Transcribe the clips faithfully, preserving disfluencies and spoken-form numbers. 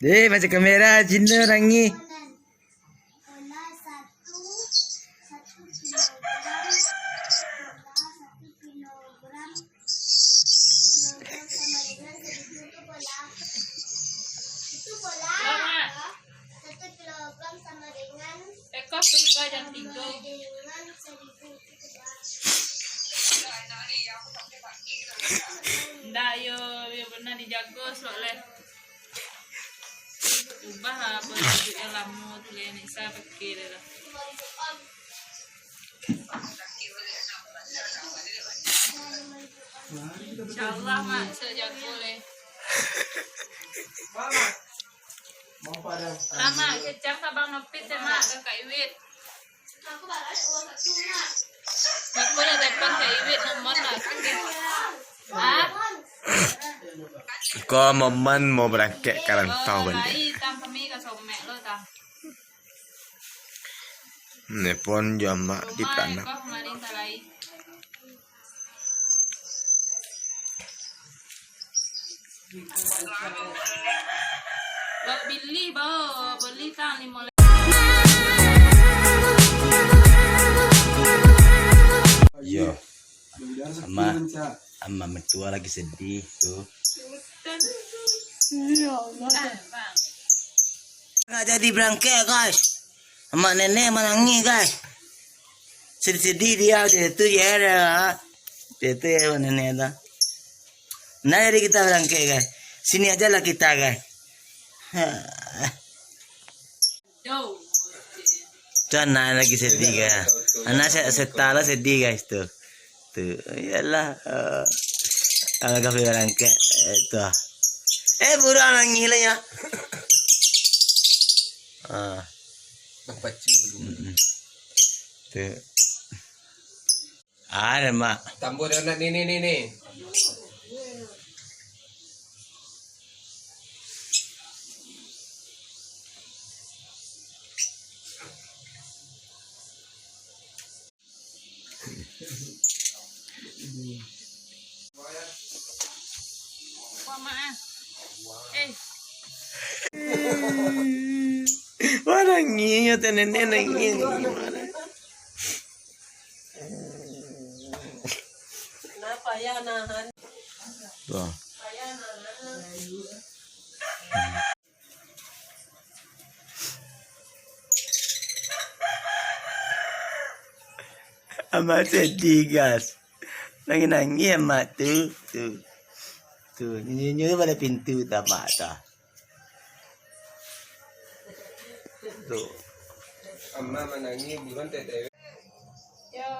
Eh, macam kamera Cina nangih. Eko tu kau jam tiga. Ndak, yo, yo bana dijago, sok leh. Ubah lah, buat hidup yang lama tu leh, nak sa pakai dah lah. InsyaAllah, Mak, sok jago leh. Mak, kecam ka Bang Nopit, eh, Mak, ka Kak Iwit. Aku nak telepon Kak Iwit, nomor lah. Ah? Ko momen mau barangkek ka rantau baliak. Lai, tang kami ka somek lo, tang. Nelpon jo amak di Peranak. Ko kamarin ka lai. Bak bili, bao, beli tang limo. Yo. Ama, ama metua lagi sedih tu. Ya Allah. Nggak jadi berangkat, guys. Amak nenek manangih, guys. Sedih-sedih dia, dia tu je dah. Dia tu ya, nenek tu. Nah, jadi kita berangkat, guys. Sini aja lah kita, guys. Ha. Tu anak lagi sedih, guys. Anak se-, seta lah sedih, guys, tu. Tu, iyalah, eh, kalau kafir barangkat, eh, tu ah. Eh, buruak nangih lah, ya. Ah. Bapacu dulu. Mm-mm. Tu. Ada, Mak. Tambah dah nak ni, ni, ni, ni. Wah, nangih, ya, teh nenek nangih. Kenapa ya nahan? Tuh. Payah nahan. Amak sedih, guys. Nangih-nangih amak tu. Tu. Tu, nyo-nyo pada pintu tapak tu. Tu. Amak manangih buruan tete. Yo.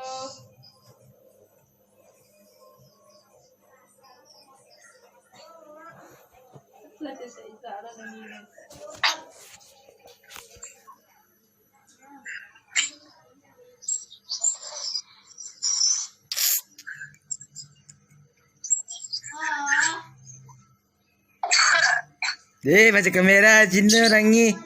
Eh, macam kamera Cina nangih.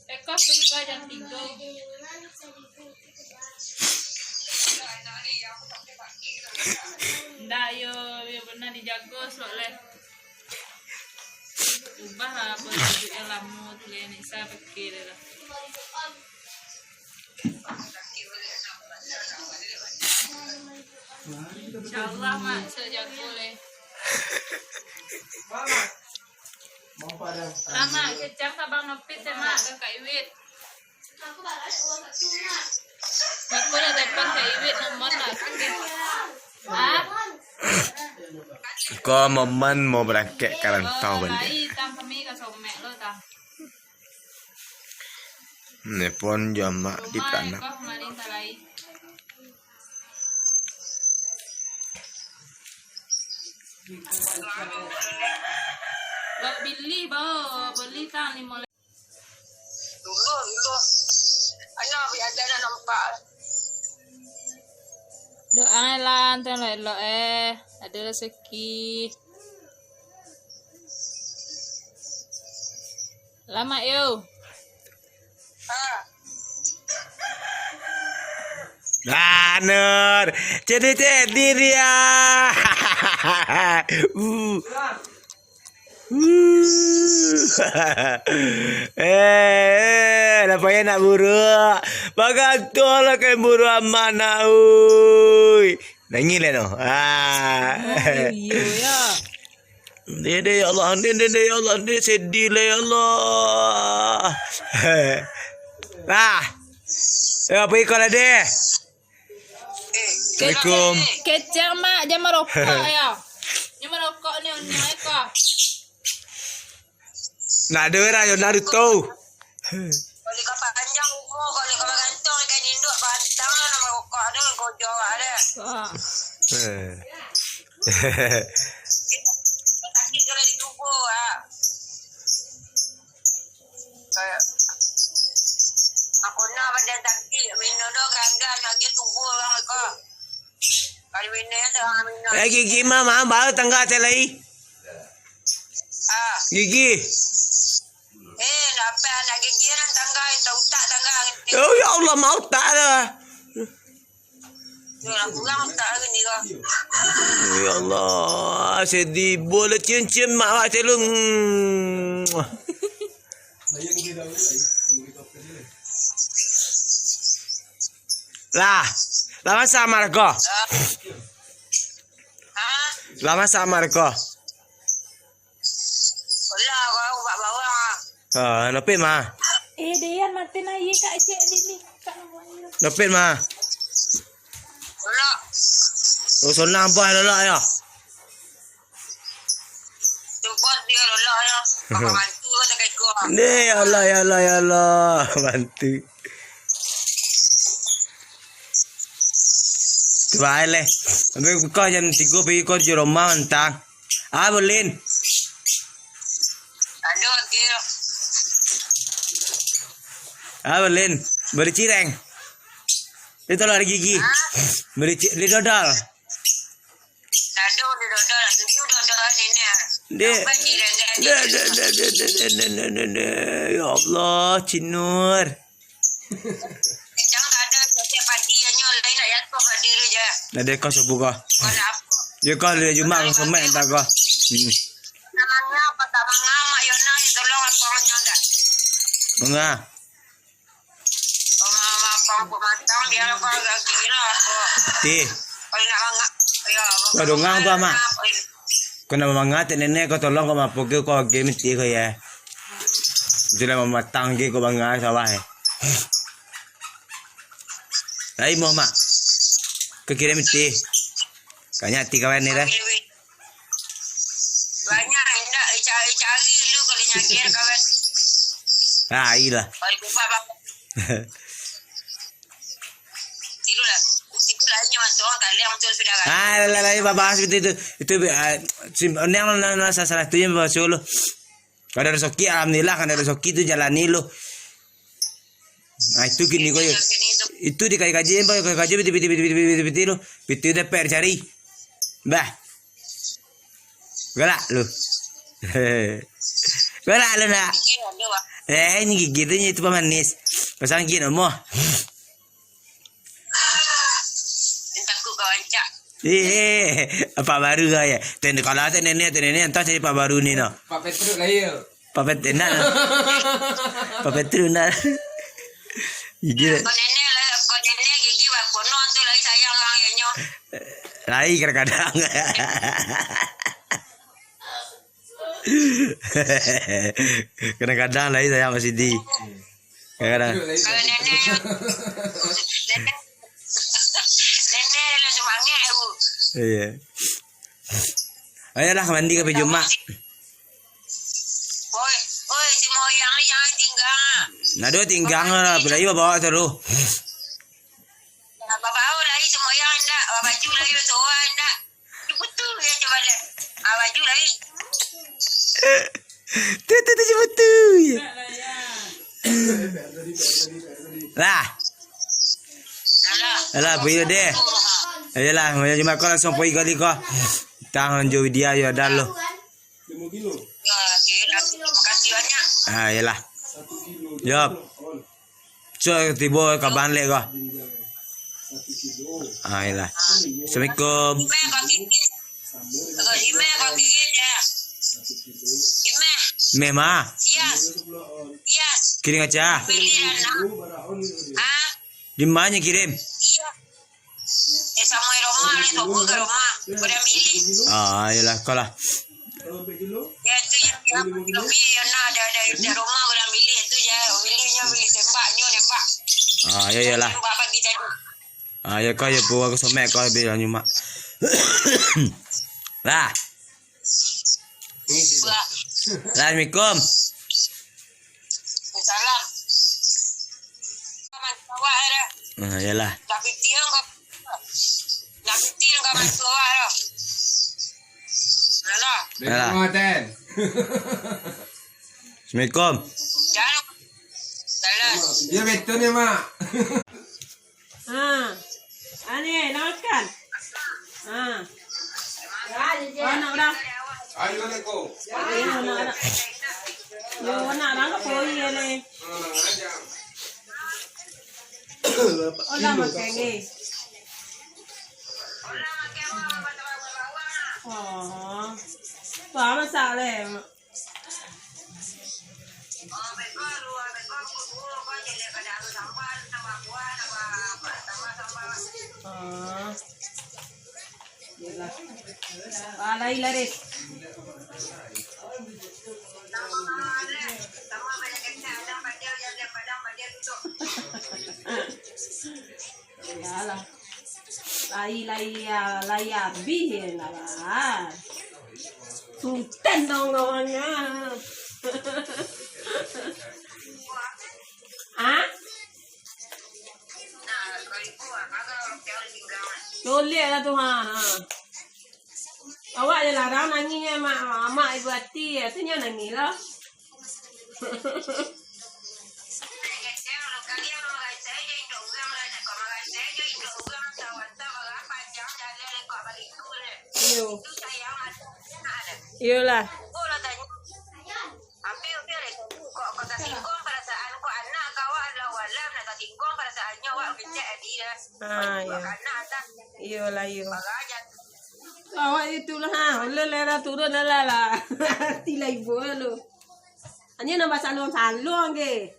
Eko tu kau jam tiga. Ndak, yo, yo bana dijago, sok leh. Ubah lah, buat hidup yang lama tu leh, nak sa pakai dah lah. InsyaAllah, Mak, sok jago leh. Amak, kecam ka Bang Nopit, eh, Mak, ka Kak Iwit. Aku nak telepon Kak Iwit, nomor lah. Ah? Ko momen mau barangkek ka rantau baliak. Lai, tang kami ka somek lo, tang. Nelpon jo amak di Peranak. Ko kamarin ka lai. Bak bili bao, beli tang limo. Dulu, dulu. Anak biasa dah nampak. Doa lah, antu elok-elok eh. Ada rezeki. Lama yo. Ah, Nur. Jadi, jadi dia. Uh. Uh. Eh, eh, dah payah nak buruak. Bagantuang lah kain buruak amat nak, ui. Nangih lah, no. Ah. Oh, iyo, ya. Ni, ni, ya Allah, ni, ni, ni, ya Allah, ni sedih lah, ya Allah. Ah. Ya, apa ikut lah deh? Assalamualaikum. Kecek, Mak, jan marokok, ya. Jan marokok ni, uni ko. Nak ada orang yang Naruto. Kalau kau panjang umur, kalau kau bagantuang dengan induk, pantang lah nak marokok, ada kan kau jawab ada. Ah. Eh. Sakit kalau ditubuh, ah. Kayak, aku nak badan sakit, minum dah gagal, nak dia tubuh orang kau. Kalau minum, seorang minum. Eh, gigi mah, mah, baru tangga atas lai. Ah. Gigi. Eh, dapat anak gigi nan tangga, itu utak tangga. Oh, ya Allah, mau tak lah. Yo, lah kurang utak lagi ni kau. Ya Allah, sedih. Bola cium-cium mak awak celu. Hmm. Lah, lah masak mak ko. Ha? Lah masak mak ko. Alah, kau buat bawang ah. Ah, nopik mah. Eh, Dean, mati na ye, Kak, cek di ni. Kak, nopik mah. Lolok. Oh, sonang bah lolok yo. Cuba dia lolok yo. Bapak bantu kau tak ikut. Ni, ya Allah, ya Allah, ya Allah. Bantu. Tu bae leh. Ambil kau jam tiga pagi kau di rumah entang. Ah, Bolin. Aduh, Akil. Ah, Bolin. Beli cireng. Dia tolak gigi. Hah? Beli ci-, beli dodol. Aduh, beli dodol. Tujuh dodol ni, ni. Dia, Tambah cireng dia, dia, dia. Dia, dia, dia, dia, dia, dia, dia, dia, dia. Ya Allah, Cinur. Jangan ada setiap pagi, hanyo lain nak jatuh padi tu je. Ada kau sabu kau. Kau nak apa? Ya kau, dia Jumat kau semek entah kau. Hmm. Namanya apa tak manga, Mak Yona, tolong apa manga tak? Manga. Manga apa aku matang, dia apa agak gila aku. Ti. Kalau nak manga, ya, Kau dongang tu, Amak. Apa ini? Kau nak manga, tek nenek kau tolong kau mapo ke kau game ti kau ya. Itu lah mamatang ke kau bangga sawah eh. Lai mo, Mak. Kau kira miti. Kau nyati kawan ni dah. Banyak indak, eh, cari, cari dulu kalau nyakir kawan. Ah, iyalah. Kalau buka bang. Tiru lah. Tiru lah, ini masuk orang tak lihat, masuk sudah kan. Ah, lah, lah, lah, babahas seperti itu. Itu, ah, sim-, ni yang, yang, yang salah satu yang babahas dulu. Kada rasoki, alhamdulillah, kada rasoki tu jalani lu. Nah, itu kini kau. Itu dikaji-kaji, kaji, piti, piti, piti, piti, piti, piti lu. Piti udah per cari. Bah. Galak lu. Galak lu nak. Eh, ini gigi tu, itu pamanis. Pasang gigi nomor. Yang takut kau rancak. Eh, apa baru kau ya? Ten, kalau ada nenek, ada nenek, entah cari apa baru ni no. Pak Petruk lahir. Pak Petruk, nak. Pak Petruk, nak. Gigi. Kau nenek lah, kau nenek gigi bak kono tu lagi sayang orang ianyo. Lagi kadang-kadang. Kadang-kadang lah, saya masih di. Kadang-kadang. Kalau nenek, nenek, nenek lah semangat aku. Iya. Ayolah, mandi ka Jumat. Oi, oi, si Moyang ni jangan tinggal. Nado tinggal lah, apalagi bawa terus. Bawa lagi si Moyang indak, bawa baju lagi, bawa sewa indak. Dia putus. Cuba lihat. Ah, baju lagi. Tu, tu, tu, cuma tu je. Lah. Alah, pergi deh. Ayolah, macam Jumat kau langsung pergi kali kau. Tahan jo dia, yo, dah lo. Yo, terima kasih banyak. Ah, iyalah. Yo. So, tibo kaban lek ko. Ah, iyalah. Assalamualaikum. Meh ma? Kiring aca. Di ma nyo kirim? Eh, samo di rumah lah, tunggu ka rumah. Udah milih. Ah, iyalah, kau lah. Ya, itu yang dia lebih, ya, nah, ada, ada, ada rumah udah milih, itu ya, milihnya milih tembak, nyu nembak. Ah, ya, iyalah. Tembak pagi tadi. Ah, ya, kau ya, buah aku somek, kau habis lah nyu mak. Lah. Assalamualaikum. Salam. Ah, iyalah. Dah piti yang kau, dah piti yang kau masuk awak tu. Alah. Alah. Assalamualaikum. Salam. Ya, betul ni, Mak. Ha. Ani, nak makan? Ha. Oh, nak urang? Ayo, nak urang. Yo, nak urang ka poi ni. Oh, nak makan ni. Oh. Apa masak leh? Ah. Yelah. Ah, lai laris. Iyalah. Lai, lai, ah, lai abih je lah. Sultan dong kawan ah. Ah? Toleh lah tu, ha, ha. Awak je larang nangih, Mak, Mak ibu ati, tu nyo nangih lah. Iyo. Iyolah. Ah, iyo. Iyolah, iyo. Awak itu lah, ha. Ulun lah turun lah, lah. Tilai buah lo. Anyo nambah saluang-saluang ke?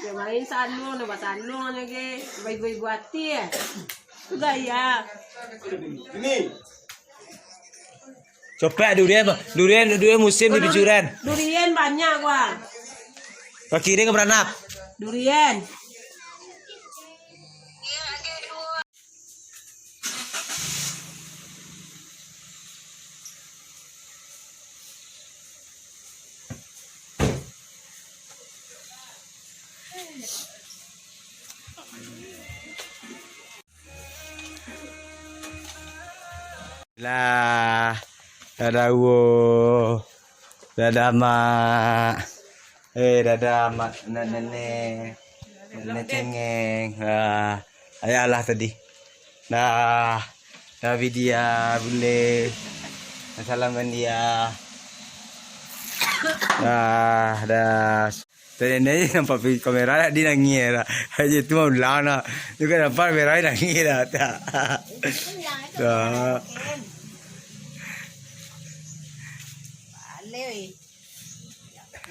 Yo main saluang, nambah saluang anyo ke. Baibu-ibu ati eh. Tu gaya. Ini. Copek durian, durian, durian musim di Picuran. Durian banyak, Bang. Kaki dia ke beranap. Durian. Lah, dadah uwo, dadah mak, eh, dadah mak, nenek, nenek cengeng, ah, ayah lah tadi. Dah, dah Vidya, bule. Salam kan dia. Dah, dah. Tadi ni nampak pi-, kamera dah, dia nangis dah. Aja tu mah ulang dah. Juga nampak kamera dia nangis dah. Tak. Tak.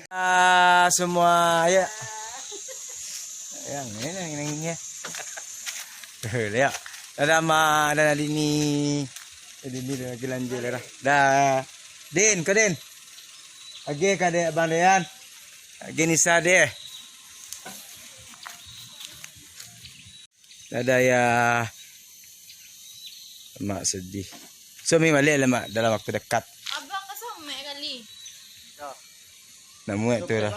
Ah, semua, ya. Yang ni, yang ni, yang ni. Lihat. Dadah, Mak, dadah, Dini. Eh, Dini dah lagi lanjut lah. Dah. Din, kau, Din. Agi ka dek Abang Dayan. Agi Nisa deh. Dadah, ya. Mak sedih. So, mi balik lah, Mak, dalam waktu dekat. Abang ka somek kali. Nak muat tu dah.